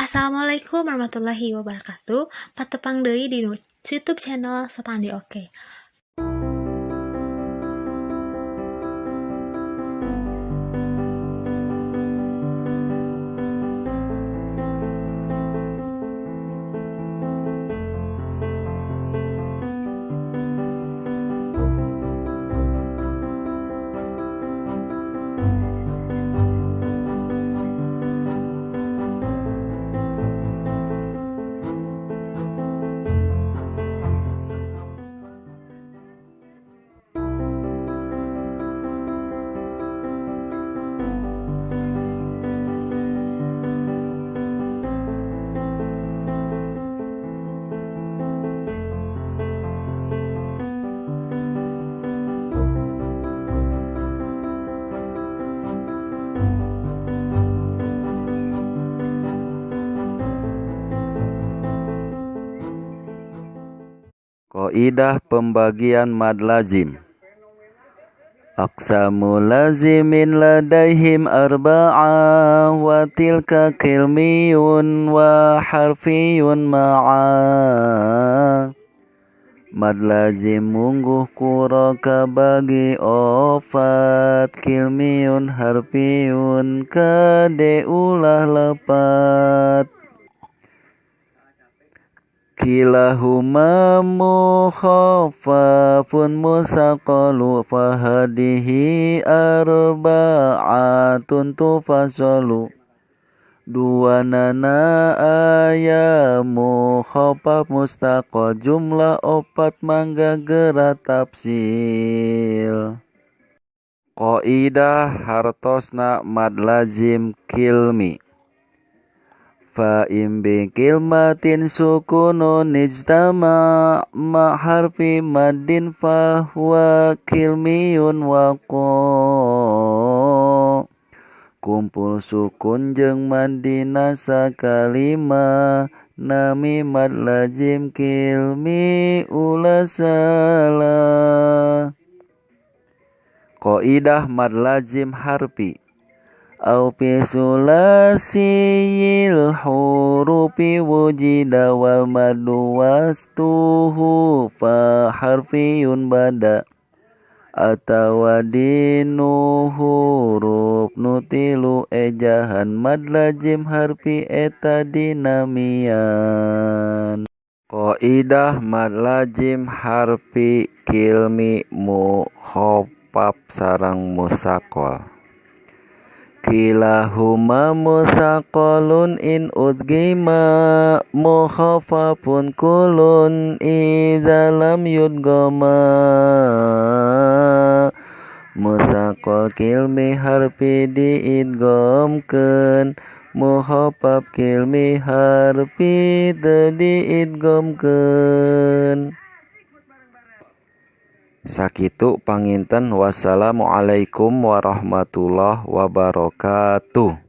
Assalamualaikum warahmatullahi wabarakatuh. Patepang deui di YouTube channel Sopandi Oke. Kaidah pembagian mad lazim. Aqsamu lazimin ladaihim arba'a wa tilka kilmiyun wa harfiyun ma'a. Mad lazim mungguh kuraka bagi opat, kilmiyun harfiyun kade ulah lepat. Kilahuma mukhaffafun musaqalu fahadihi arba'atun tufasalu. Dua nana aya mukhaffaf mustaqal jumlah opat mangga geura tafsil. Qaidah hartosna mad lazim kilmi. Fa im bi kilmatin sukunun ijtama ma harfi maddin fa huwa kilmiyun waqa. Kumpul sukun jeung madina sakalima nami mad lazim kilmi ulah salah. Qaidah mad lazim harfi. Au fi sulasiyil hurufi wujida wal madu wastuhu fa harfiyun bada. Atawa dinu huruf nutilu ejahan mad lazim harfi eta dinamian. Qaidah mad lazim harfi kilmi mukhaffaf sareng musaqal. Kilahuma musaqalun in udgima mukhaffafun kulun idza lam yudgama. Musaqal kilmi harfi diidghamkeun, mukhaffaf kilmi harfi teu diidghamkeun. Sakitu panginten, wassalamualaikum warahmatullahi wabarakatuh.